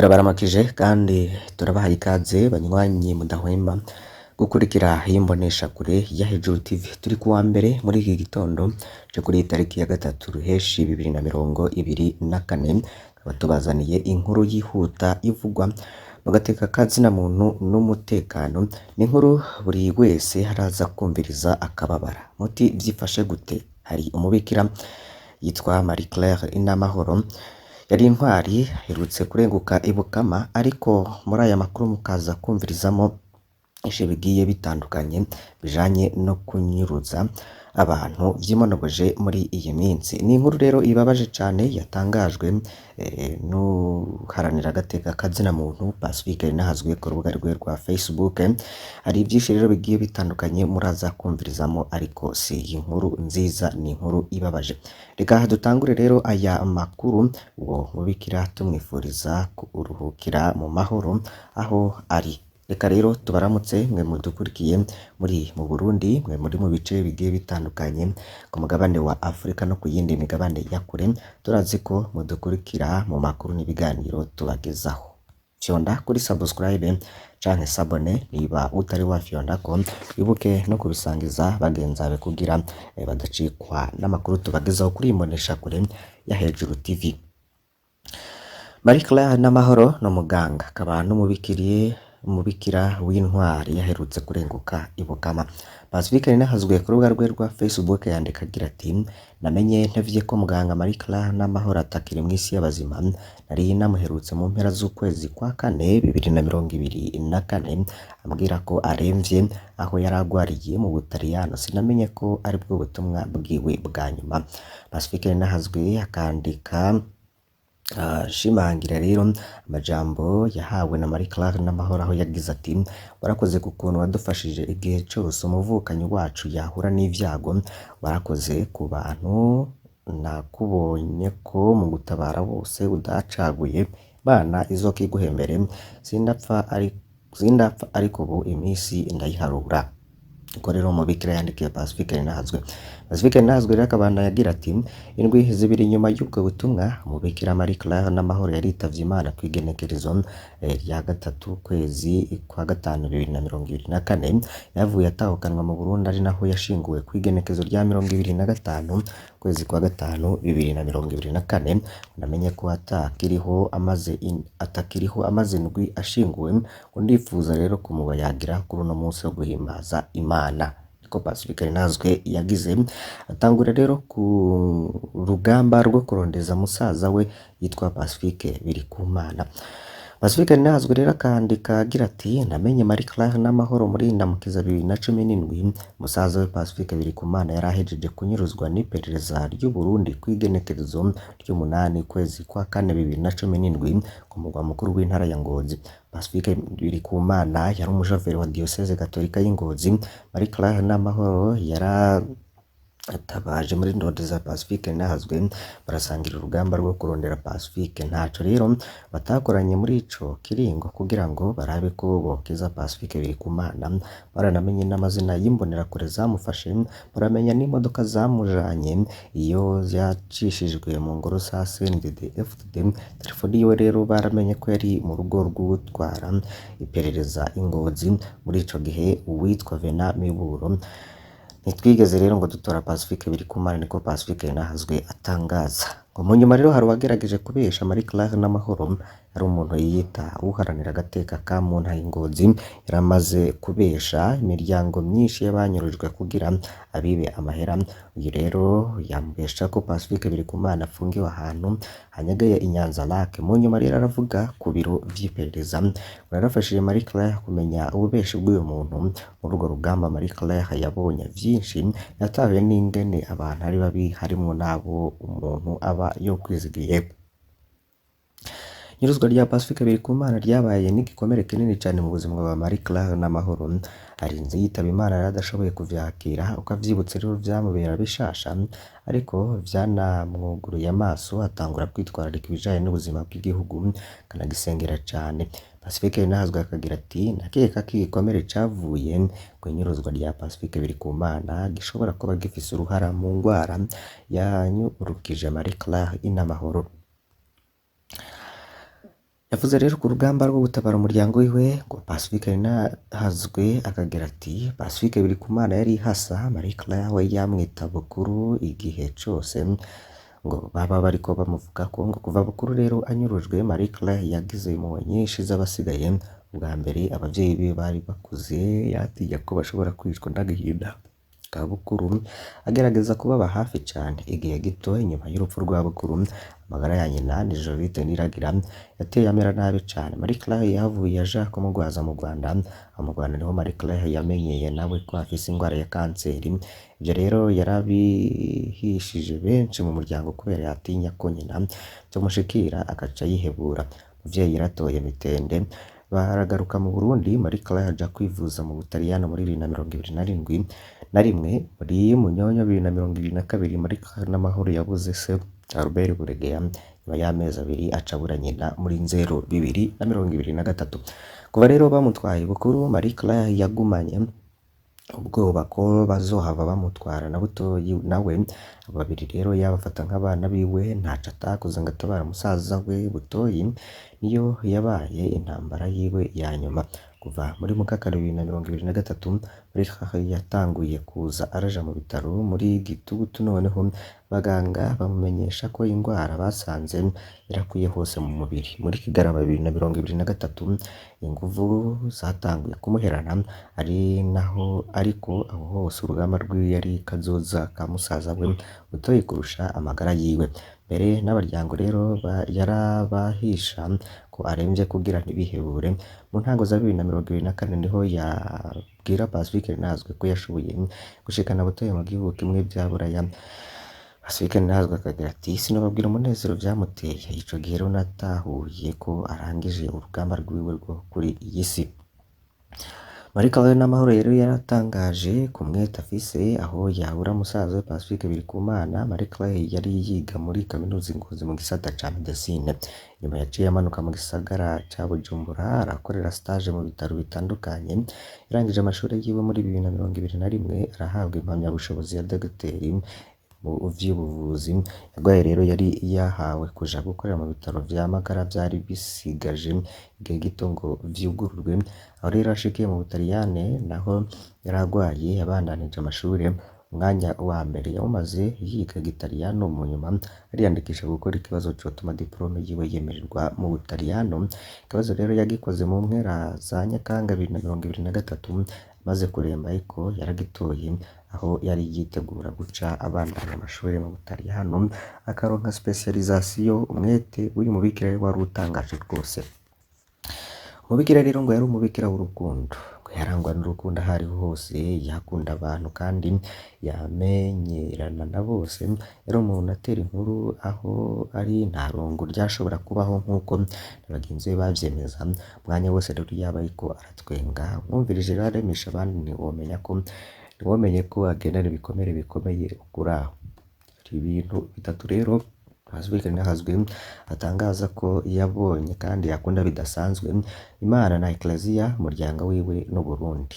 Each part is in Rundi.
Turabaramukije kandi turabahaye ikaze banywanyi mudahwema gukurikira iyi mboneshakure ya Hejuru TV. Turi kuwa mbere muri iki gitondo co kuri iyi tariki ya 3 Ruheshi 2024, tukaba tubazaniye inkuru yihuta ivugwa mu gateka ka zina muntu n'umutekano. Ni inkuru buri wese araza kumviriza akababara. Muti vyifashe gute? Hari umubikira yitwa Marie Claire Inamahoro, yari intwari, aherutse kurenguka i Bukama, ariko muri aya makuru mukaza kumvirizamo ivyo bigiye bitandukanye bijanye no kunyuruza abantu vyimonogoje muri iyi minsi. Ni inkuru rero ibabaje cane yatangajwe n'uharanira agateka ka zina muntu Pacifique Rinahazwe ku rubuga rwe rwa Facebook. Hari ivyinshi rero bigiye bitandukanye muraza kumvirizamo, ariko si inkuru nziza, ni inkuru ibabaje. Reka dutangure rero aya makuru, uwo mubikira tumwifuriza kuruhukira mu mahoro aho ari. Reka rero tubaramutse mwe mudukurikiye muri mu Burundi, mwe muri mu bice bigiye bitandukanye ku mugabane wa Afrika no ku yindi migabane ya kure, turazi ko mudukurikira mu makuru n'ibiganiro tubagezaho. Fyonda kuri subscribe canke s'abonner niba utari wafyondako, wibuke no kubisangiza bagenzi bawe kugira badacikwa n'amakuru tubagezaho kuri iyi mboneshakure ya Hejuru TV. Marie Claire Namahoro ni umuganga akaba n'umubikira w'intwari yaherutse kurenguka i Bukama. Pacifique Rinahazwe ku rubuga rwe rwa Facebook yandika agira ati: "Namenye ntevye ko muganga Marie Claire Namahoro atakiri mw'isi y'abazima. Nari namuherutse mu mpera z'ukwezi kwa kane 2024, ambwira ko aremvye aho yari agwariye mu Butaliyano. Sinamenye ko aribwo butumwa bwiwe bwa nyuma." Pacifique Rinahazwe akandika ashimangira rero amajambo yahawe na Marie Claire Namahoro, aho yagize ati: "Warakoze ku kuntu wadufashije igihe cose umuvukanyi wacu yahura n'ivyago, warakoze ku bantu nakubonye ko mu gutabara bose udacaguye, Imana izokiguhembere, sindapfa ariko ubu imisi ndayiharura." Uko rero umubikira yandikiye Pacifique Rinahazwe. Pacifique Rinahazwe rero akabandanya agira ati: "Indwi zibiri nyuma y'ubwo butumwa, umubikira Marie Claire Namahoro yaritavye Imana kw'igenekerezo rya 3 kwezi kwa 5 2024. Yavuye atahukanwa mu Burundi, ari naho yashinguwe kw'igenekerezo rya 25 kwezi kwa 5 2024. Namenye ko atakiriho amaze indwi ashinguwe, ngo ndifuza rero kumubayagira kuri uno munsi wo guhimbaza Imana." Niko Pacifique Rinahazwe yagize. Atangura rero ku rugamba rwo kurondeza musaza we yitwa Pacifique Birikumana. Pacifique Rinahazwe rero akandika agira ati: "Namenye Marie Claire Namahoro muri Ndamukiza 2017. Musaza we Pacifique Birikumana yari ahejeje kunyuruzwa n'iperereza ry'u Burundi kw'igenekerezo ry'umunani kwezi kwa kane 2017 ku mugwa mukuru w'intara ya Ngozi. Pacifique Birikumana yari umushoferi wa Diyoseze Gatolika y'i Ngozi. Marie Claire Namahoro yaratabaje muri ndondeza Pacifique Rinahazwe, barasangira urugamba rwo kurondera Pacifique. Ntaco rero batakoranye muri ico kiringo kugira ngo barabe ko bokiza Pacifique Birikumana. Baranamenye n'amazina y'imbonerakure zamufashe, baramenya n'imodoka zamujanye iyo yacishijwe mu ngoro za CNDD FDD. Telefoni yiwe rero baramenye ko yari mu rugo rw'uwutwara iperereza i Ngozi muri ico gihe, uwitwa Venant Miburo. Ntitwigeze rero ngo dutora Pacifique Birikumana." Niko Pacifique Rinahazwe atangaza. Ngo mu nyuma rero hari uwagerageje kubesha Marie Claire Namahoro, ari umuntu yiyita uharanira agateka ka muntu i Ngozi, yaramaze kubesha imiryango myinshi y'abanyurujwe kugira abibe amahera. Uyu rero yamubesha ko Pacifique Birikumana afungiwe ahantu hanyagaye i Nyanza Lac. Mu nyuma rero aravuga ku biro vy'iperereza ngo yarafashije Marie Claire kumenya ububeshi bw'uyu muntu. Muri urwo rugamba Marie Claire yabonye vyinshi, yatahuye n'ingene abantu ari babi, harimwo n'abo umuntu aba yokwizigiye. Inyuruzwa rya Pacifique Birikumana ryabaye n'igikomere kinini cane mu buzima bwa Marie Claire Namahoro. Arinze yitaba Imana yari adashoboye kuvyakira, uko avyibutse rero vyamubera bishasha, ariko vyanamwuguruye amaso atangura kwitwararika ibijanye n'ubuzima bw'igihugu, akanagisengera cane. Pacifique Rinahazwe akagira ati: "Ndakeka ko igikomere cavuye kw'inyuruzwa rya Pacifique Birikumana gishobora kuba gifise uruhara mu ngwara yanyurukije Marie Claire Inamahoro." Yavuze rero ku rugamba rwo gutabara umuryango wiwe ngo Pacifique Nininahazwe akagira ati Pacifique Birikumana yari hasa Marie Claire we yamwita Bukuru igihe cose ngo baba bariko bamuvuga ko ngo kuva Bukuru rero anyurujwe Marie Claire yagize impuhwe nyinshi z'abasigaye. Ubwa mbere abavyeyi biwe bari bakuze yatinya ko bashobora kwicwa n'agahinda ka Bukuru, agerageza kubaba hafi cane. Igihe gito inyuma y'urupfu rwa Bukuru, amagara ya nyina ni Jovite Niragira yateye amera nabi cane. Marie Claire yahavuye aja kumugwaza mu Rwanda. Aho mu Rwanda niho Marie Claire yamenyeye nawe ko afise ingwara ya kanseri. Ivyo rero yarabihishije benshi mu muryango kubera yatinya ko nyina vyomushikira agaca yihebura. Umuvyeyi yaratoye mitende baragaruka mu Burundi. Marie Claire aja kwivuza mu Butaliyano muri 2027 na rimwe muri Munyonyo 2022. Marie Claire n'Amahoro yabuze se Albert Buregeya nyuma y'amezi abiri aca abura nyina muri Nzero 2023. Kuva rero bamutwaye Bukuru, Marie Claire yagumanye ubwoba ko bazohava bamutwara na Butoyi nawe. Abo babiri rero yabafata nk'abana biwe, ntaco atakoze ngo atabare musaza we Butoyi. Niyo yabaye intambara yiwe ya nyuma. Kuva muri Mukakaro 2023, Marie Claire yatanguye kuza araja mu bitaro muri Gitugutu, noneho abaganga bamumenyesha ko ingwara basanze yarakwiye hose mu mubiri. Muri Kigarama 2023 inguvu zatanguye kumuherana, ari naho ariko aho hose urugamba rwiwe yari kazoza ka musaza we Butoyi kurusha amagara yiwe. Mbere n'abaryango rero yarabahisha ko aremvye kugira ntibihebure. Mu ntango za 2024 niho yabwira Pacifique Nininahazwe ko yashoboye gushikana Butoyi mu gihugu kimwe vya Buraya. Pacifique Nininahazwe akagira ati sinobabwira umunezero vyamuteye. Ico gihe rero natahuye ko arangije urugamba rwiwe rwo kuri iyi si. Marie Claire N'Amahoro rero yaratangaje ku mwete afise aho yabura musaza we Pacifique Birikumana. Marie Claire yari yiga muri kaminuza i Ngozi mu gisata ca medecine. Nyuma yaciye amanuka mu gisagara ca Bujumbura arakorera stage mu bitaro bitandukanye. Yarangije amashure yiwe muri 2021 arahabwa impamyabushobozi ya dogiteri mu vy'ubuvuzi. Yagwaye rero yari yahawe kuja gukorera mu bitaro vya Magara vyari bisigaje igihe gito ngo vyugururwe. Aho rero ashikiye mu Butaliyane naho yaragwaye yabandanije amashure. Umwanya wa mbere yawumaze yiga Igitaliyano, mu nyuma ariyandikisha gukora ikibazo cotuma diplome yiwe yemererwa mu Butaliyano. Ikibazo rero yagikoze mu mpera za Nyakanga 2023 amaze kuremba, ariko yaragitoye aho yari yitegura guca abandanya amashure mu Butaliyano akaronka specialisation. Umwete w'uyu mubikira wari utangaje rwose. Umubikira rero ngo yari umubikira w'urukundo, ngo yarangwa n'urukundo aho ariho hose, yakunda abantu kandi yamenyerana na bose. Yari umuntu atera inkuru aho ari nta rungu ryashobora kubaho nk'uko na bagenzi be bavyemeza. Umwanya wose rero yaba ariko aratwenga, umwumvirije rero aremesha abandi, ntiwomenye ko agendana ibikomere bikomeye ukuraho. Hari ibintu bitatu rero Pacifique Nininahazwe atangaza ko yabonye kandi yakunda bidasanzwe: Imana na Ecclesia, umuryango wiwe n'Uburundi.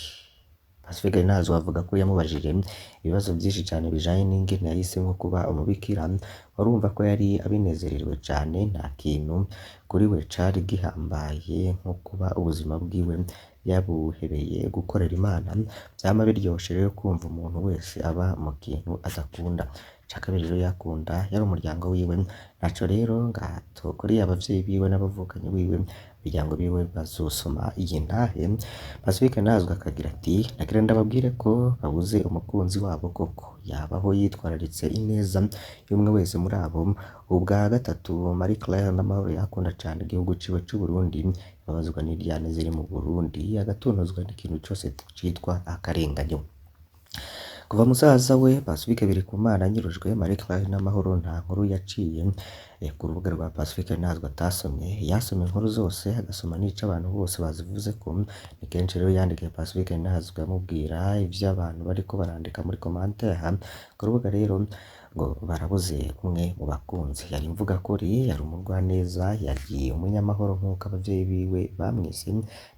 Pacifique Nininahazwe avuga ko yamubajije ibibazo vyinshi cane bijanye n'ingene yahisemwo kuba umubikira. Urumva ko yari abinezererewe cane, nta kintu kuri we cari gihambaye nko kuba ubuzima bwiwe yabuhebeye gukorera Imana. Vyama biryoshe rero kumva umuntu wese aba mu kintu adakunda. Ica kabiri rero yakunda yari umuryango wiwe, naco rero ngatokoreye abavyeyi biwe n'abavukanyi biwe, imiryango biwe bazosoma iyi ntahe. Pacifique Nininahazwe akagira ati nagira ndababwire ko babuze umukunzi wabo koko, yabaho yitwararitse ineza y'umwe wese muri abo. Ubwa gatatu Marie Claire N'Amahoro yakunda cane igihugu ciwe c'Uburundi, ababazwa n'iryane ziri mu Burundi, agatunuzwa n'ikintu cose citwa akarenganyo. Kuva musaza we Pacifique Birikumana anyurujwe, Marie Claire N'Amahoro nta nkuru yaciye ku rubuga rwa Pacifique Nininahazwe atasomye. Yasomye inkuru zose agasoma n'ico abantu bose bazivuzeko. Ni kenshi rero yandikiye Pacifique Nininahazwe amubwira ivyo abantu bariko barandika muri commentaire ku rubuga rero ngo barabuze umwe mu bakunzi. Yari imvugakuri, yari umugwaneza, yari umunyamahoro nk'uko abavyeyi biwe bamwise.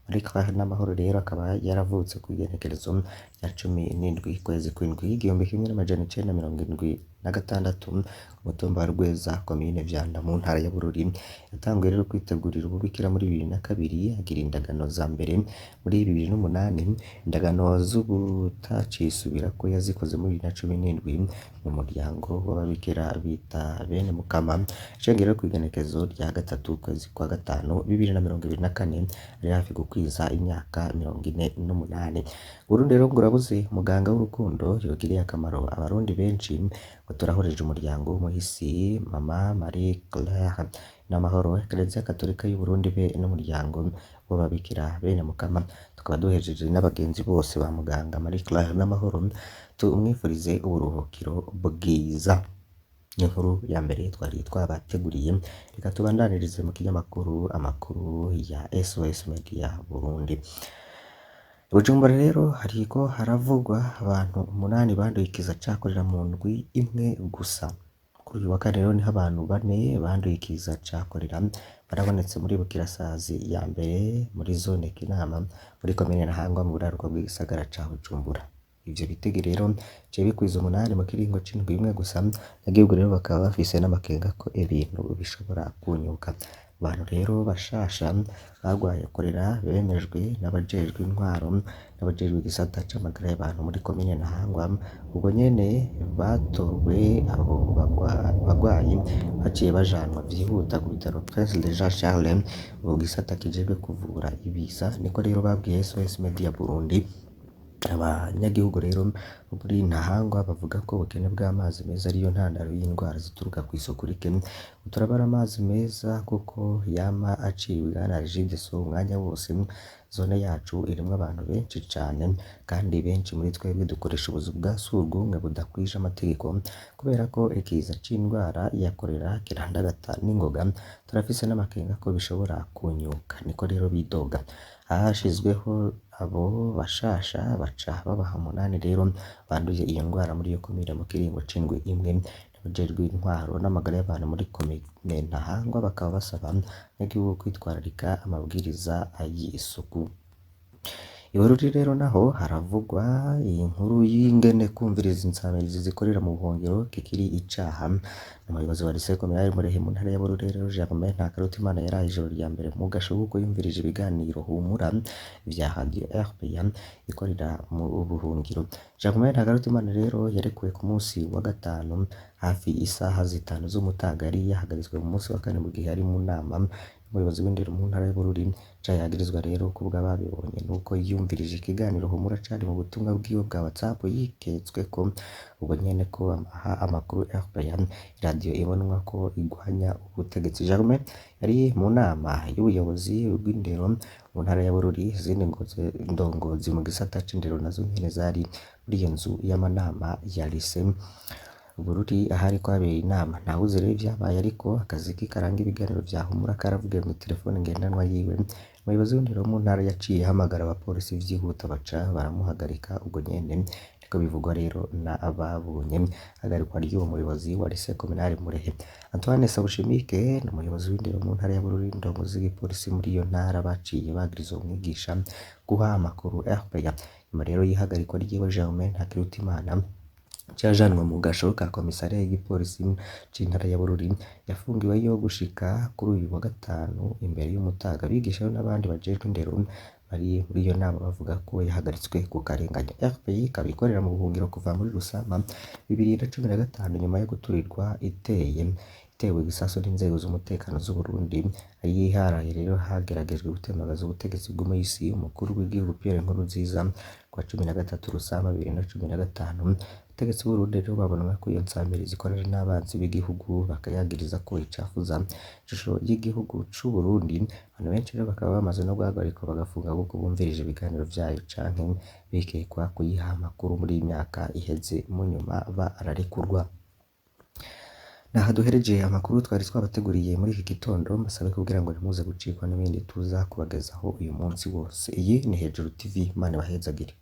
Marie Claire Namahoro rero akaba yaravutse kw'igenekerezo rya 17 kwezi kw'indwi 1976 ku mutumba wa Rweza, komine Vyanda, mu ntara ya Bururi. Yatanguye rero kwitegurira ububikira muri 2002, agira indagano za mbere muri 2008, indagano z'ubutacisubirako yazikoze muri 2017 mu muryango w'ababikira bita bene Mukama. Icengero rero kw'igenekerezo rya 3 kwezi kwa gatanu 2024 ari hafi gukwiza imyaka 48. Burundi rero ngo urabuze muganga w'urukundo yogiriye akamaro abarundi benshi, ngo turahoreje umuryango w'umuhisi Mama Marie Claire Namahoro, Eklezia Katolika y'Uburundi be n'umuryango w'ababikira bene Mukama. Tukaba duhejeje n'abagenzi bose ba muganga Marie Claire Namahoro, tumwifurize uburuhukiro bwiza. Inkuru ya mbere twari twabateguriye, reka tubandanirize mu kinyamakuru amakuru ya SOS Media Burundi. Bujumbura rero hariko haravugwa abantu 8 banduye ikiza ca korera mu ndwi imwe gusa. Kuri uyu wa kane rero niho abantu 4 banduye ikiza ca korera barabonetse muri Bukirasazi ya mbere muri zone Kinama muri komine Ntahangwa mu buraruko bw'igisagara ca Bujumbura. Ivyo bitege rero biciye bikwiza 8 mu kiringo c'indwi imwe gusa, abanyagihugu rero bakaba bafise n'amakenga ko ibintu bishobora kunyuka. Abantu rero bashasha bagwaye korera bemejwe n'abajejwe intwaro n'abajejwe igisata c'amagara y'abantu muri komine Ntahangwa, ubwo nyene batowe abo bagwayi baciye bajanwa vyihuta ku bitaro Prince Régent Charles mu gisata kijejwe kuvura ibiza, niko rero babwiye SOS Media Burundi. Abanyagihugu rero bo muri Ntahangwa bavuga ko ubukene bw'amazi meza ariyo ntandaro y'indwara zituruka kw'isuku rike. Turabara amazi meza kuko yama aciwe na Regideso umwanya wose. Zone yacu irimwo abantu benshi cane kandi benshi muri twebwe dukoresha ubuzu bwa surwumwe budakwije amategeko, kubera ko ikiza c'indwara ya korera kirandagata n'ingoga. Turafise n'amakenga ko bishobora kunyuka, niko rero bidoga. Hashizweho abo bashasha baca babaha 8 rero banduye iyo ndwara muri iyo komine mu kiringo c'indwi imwe. Abajejwe intwaro n'amagara y'abantu muri komine Ntahangwa bakaba basaba abanyagihugu kwitwararika amabwiriza y'isuku. I Bururi rero naho haravugwa inkuru y'ingene kumviriza insamirizi zikorera mu buhungiro kikiri icaha. Umuyobozi wa Lycée Communale Murehe mu ntara ya Bururi rero Germain Ntakarutimana yaraye ijoro rya mbere mu gasho kuko yumvirije ibiganiro Humura vya Radio RPA ikorera mu buhungiro. Germain Ntakarutimana rero yarekuwe ku munsi wa gatanu hafi isaha 5 z'umutaga, yari yahagaritswe mu munsi wa kane mu gihe yari mu nama umuyobozi w'indero mu ntara ya Bururi. Icayagirizwa rero kubwa babibonye nuko yumvirije ikiganiro Humura cari mu butumwa bwiwe bwa WhatsApp, yiketswe ko ubwo nyene ko aha amakuru RPA radio ibonwa ko igwanya ubutegetsi. Germain yari mu nama y'ubuyobozi bw'indero mu ntara ya Bururi, izindi ndongozi mu gisata c'indero nazo nyene zari muri iyo nzu y'amanama ya Lycée Bururi ahariko habera inama. Ntawuzi rero ivyabaye, ariko akaziki karanga ibiganiro vya Humura karavugiye mw'iterefone ngendanwa yiwe. Umuyobozi w'indero mu ntara yaciye ahamagara abapolisi vyihuta baca baramuhagarika ubwo nyene, niko bivugwa rero n'ababonye ihagarikwa ry'uwo muyobozi wa Lycée Communale Murehe. Antoine Sabushimike ni umuyobozi w'indero mu ntara ya Bururi, indongozi z'igipolisi muri iyo ntara baciye bagiriza uwo mwigisha guha amakuru RPA. Nyuma rero y'ihagarikwa ryiwe, Germain Ntakirutimana cajanwe mu gasho ka komisariya y'igipolisi c'intara ya Bururi, yafungiweyo gushika kuri uyu wa gatanu imbere y'umutaga. Abigisha n'abandi bajejwe indero bari muri iyo nama bavuga ko yahagaritswe ku karengane. RPI ikaba ikorera mu buhungiro kuva muri Rusama 2015 nyuma yo guturirwa itewe igisasu n'inzego z'umutekano z'u Burundi. Ayiharaye rero hageragejwe gutembagaza ubutegetsi bw'umuhisi umukuru w'igihugu Pierre Nkurunziza kuwa 13 Rusama 2015. Ubutegetsi bw'Uburundi rero babonwa ko iyo nsamirizi ikorana n'abansi b'igihugu, bakayagiriza ko icafuza ishusho y'igihugu c'u Burundi. Abantu benshi rero bakaba bamaze no guhagarikwa bagafunga kuko bumvirije ibiganiro vyayo canke bikekwa kuyiha amakuru muri iyi myaka iheze, mu nyuma bararekurwa. Naha duhereje amakuru twari twabateguriye muri iki gitondo, mbasabe kugira ngo ntimuze gucikwa n'ibindi tuza kubagezaho uyu munsi wose. Iyi ni Hejuru TV, Imana ibahezagire.